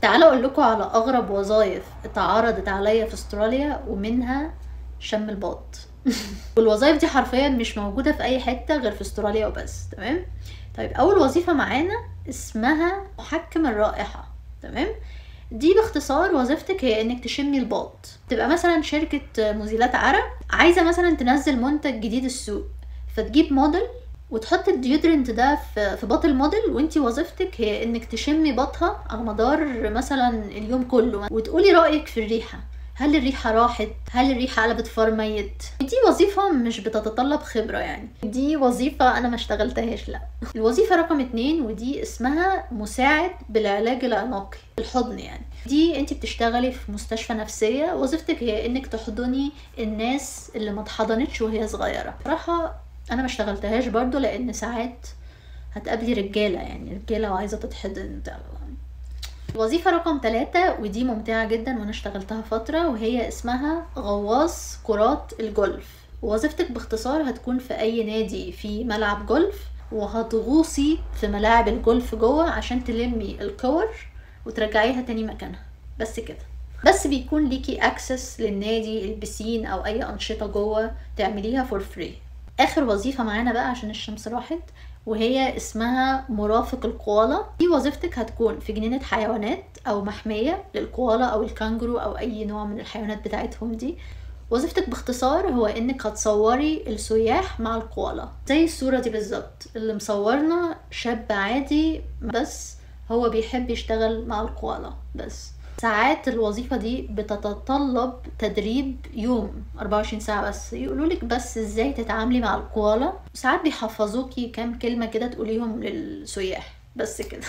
تعالوا اقول لكم على اغرب وظائف اتعرضت عليا في استراليا، ومنها شم الباط. والوظائف دي حرفيا مش موجودة في اي حتة غير في استراليا وبس. تمام. طيب اول وظيفة معانا اسمها محكم الرائحة. تمام. دي باختصار وظيفتك هي انك تشمي الباط. تبقى مثلا شركة مزيلات عرق عايزة مثلا تنزل منتج جديد السوق، فتجيب موديل وتحط ال deodorant ده في باط الموديل، وانتي وظيفتك هي انك تشمي باطها على مدار مثلا اليوم كله وتقولي رأيك في الريحة، هل الريحة راحت، هل الريحة قلبت فار ميت. دي وظيفة مش بتتطلب خبرة يعني، دي وظيفة انا ما اشتغلتهاش لا. الوظيفة رقم 2 ودي اسمها مساعد بالعلاج العناقي، الحضن يعني. دي انت بتشتغلي في مستشفى نفسية، وظيفتك هي انك تحضني الناس اللي ما اتحضنتش وهي صغيرة. بصراحة انا ما اشتغلتهاش برضو، لان ساعات هتقابلي رجالة، يعني رجالة وعايزة تتحضن. وظيفة رقم 3 ودي ممتعة جدا وانا اشتغلتها فترة، وهي اسمها غواص كرات الجولف. وظيفتك باختصار هتكون في اي نادي في ملعب جولف، وهتغوصي في ملاعب الجولف جوه عشان تلمي الكور وترجعيها تاني مكانها، بس كده. بس بيكون ليكي access للنادي، البسين او اي انشطة جوه تعمليها for free. اخر وظيفة معانا بقى عشان الشمس راحت، وهي اسمها مرافق الكوالا. دي وظيفتك هتكون في جنينة حيوانات او محمية للكوالا او الكانجرو او اي نوع من الحيوانات بتاعتهم دي. وظيفتك باختصار هو انك هتصوري السياح مع الكوالا، زي الصورة دي بالظبط. اللي مصورنا شاب عادي بس هو بيحب يشتغل مع الكوالا بس. ساعات الوظيفة دي بتتطلب تدريب يوم 24 ساعة بس، يقولولك بس ازاي تتعاملي مع الكوالا، وساعات بيحفظوكي كام كلمة كده تقوليهم للسياح بس كده.